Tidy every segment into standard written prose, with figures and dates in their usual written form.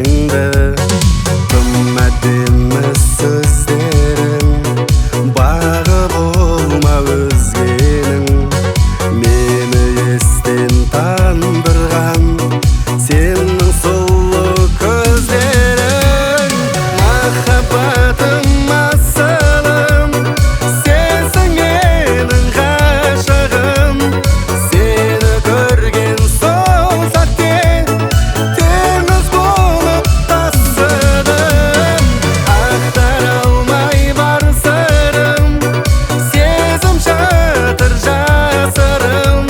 Жүрегіңді тым әдемі сөздерің, бағы болма өзгенің. Мені естен тандырған сенің сұлу көздерің. Махаббатым, асылым, сенсің менің ғашығым. Сені көрген сол сәтте теңіз болып тасыдым. Ақтара алмай бар сырым, сезім жатыр жасырын.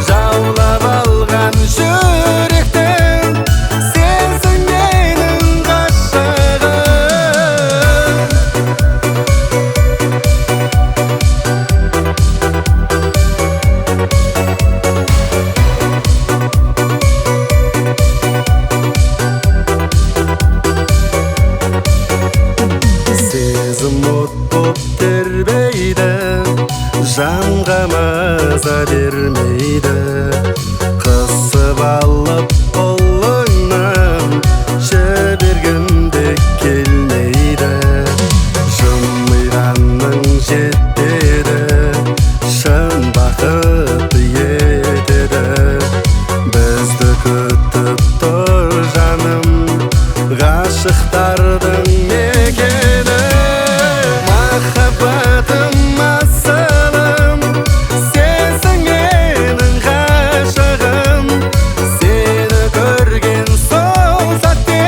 Жаулап алған жүректі сенсің менің ғашығым. Сезім от боп тербейді, жанға маза бермейді. Қысып алып қолыңнан жібергім де келмейді. Жымиғаның жетеді, шын бақытты етеді. Бізді күтіп тұр жаным, ғашықтардың мекені. Махаббатым, асылым, сенсің менің ғашығым. Сені көрген сол сәтте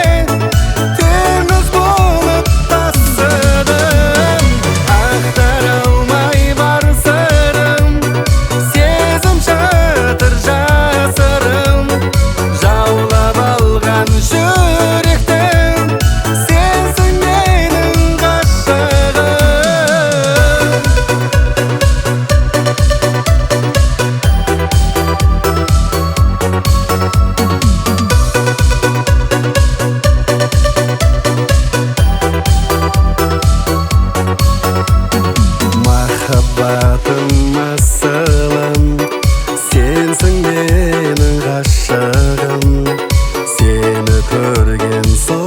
теңіз болып тасыдым. Ақтара алмай бар сырым, сезім жатыр жасырын. Жаулап алған жүректі сенсің менің ғашығым. Махаббатым, асылым, сенсің менің ғашығым. Сені көрген сол